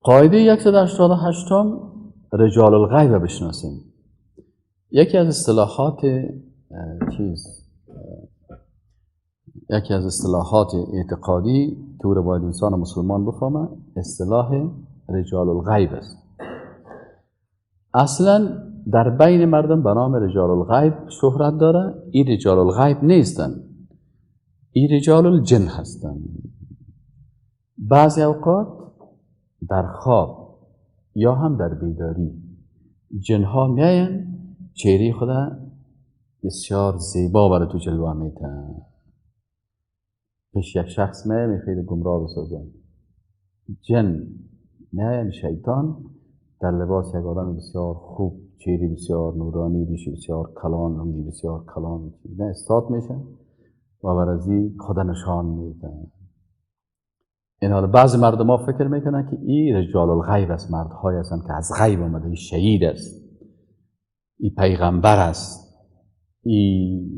قاعده 188، رجال الغیب بشناسیم. یکی از اصطلاحات چیز، یکی از اصطلاحات اعتقادی که او باید انسان مسلمان بفهمه، اصطلاح رجال الغیب است. اصلا در بین مردم به نام رجال الغیب شهرت داره. این رجال الغیب نیستن، این رجال الجن هستن. بعضی اوقات در خواب یا هم در بیداری جنها میاین، چهره خود بسیار زیبا برای تو جلوه میتن. پیش یک شخص میه، میخواد گمراه بسازن. جن میاین، شیطان در لباس یک آدم بسیار خوب، چهره بسیار نورانی، ریش بسیار کلان، لنگی بسیار کلان، نه استاد میشه و برازی خود نشان میدن. این حال بعضی مردم ها فکر میکنن که این رجال الغیب است، مردهای هستن که از غیب آمده، این شهید است، این پیغمبر است، این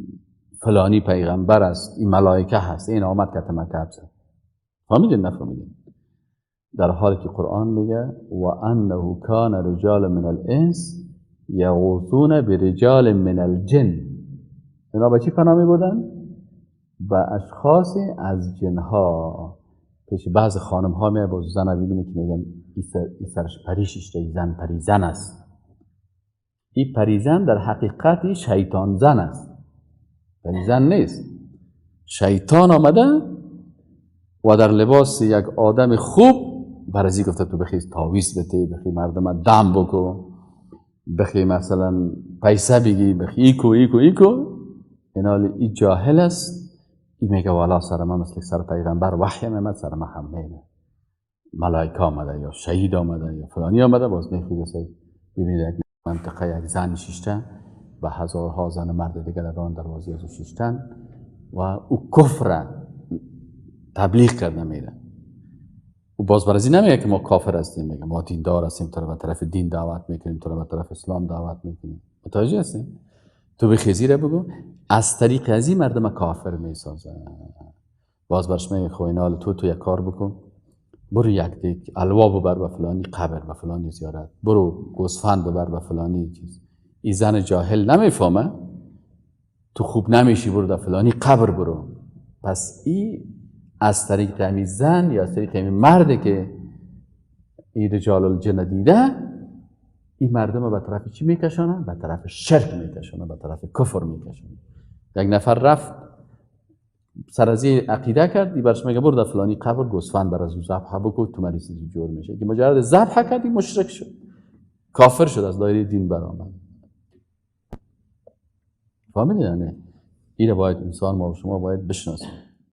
فلانی پیغمبر است، این ملائکه هست، این آمد که مکتب زد. فهمیدین نفهمیدین؟ در حالی که قرآن میگه و انه کان رجال من الانس یغوثون برجال من الجن. اینا به چی پناه میبردن؟ به اشخاص از جنها. پیش بعض خانم ها میاد، باز زن میبینه که میگن ای سرش پری شیشته، ای زن پری زن است. این پریزن در حقیقت شیطان زن است، پریزن نیست. شیطان آمده و در لباس یک آدم خوب برازی گفته تو بخی تاویز بده، بخی مردم دم بکو، بخی مثلا پیسه بگی، بخی ایکو ایکو ایکو. اینال ای جاهل است، ای میگه والا سر من مثل سر پیغمبر وحی میمد، سر من هم میمد، ملائکه آمده یا شهید آمده یا فلانی آمده. باز میخوید ببینید یک منطقه یک زن شیشته و هزارها زن و مرد دیگر در آن دروازه از او شیشتن و او کفر تبلیغ کرده میره. او باز برازی نمیگه که ما کافر هستیم، میگه ما دیندار هستیم، تو رو به طرف دین دعوت میکنیم، تو رو به طرف اسلام دعوت میکنیم. متوجه هستیم؟ تو به خیزی بگو از طریق از این مردم کافر میسازن. باز برش میگه خب اینا تو یک کار بکن، برو یک دیک الوا ببر به فلانی قبر، به فلانی زیارت، برو گوسفند ببر به فلانی چیز. این زن جاهل نمیفهمه، تو خوب نمیشی، برو در فلانی قبر برو. پس این از طریق همی زن یا از طریق همی مرد که این رجال الجن دیده، این مردم به طرف چی میکشانه؟ به طرف شرک میکشانه، به طرف کفر میکشانه. یک نفر رفت سر از این عقیده کرد، این برش میگه برو در فلانی قبر گوسفند بر از او ذبح بکن، تو مریض جور میشه. که مجرد ذبح کرد مشرک شد، کافر شد، از دایره دین برآمد. فهمیدید؟ یعنی این باید انسان ما و شما باید بشناسیم.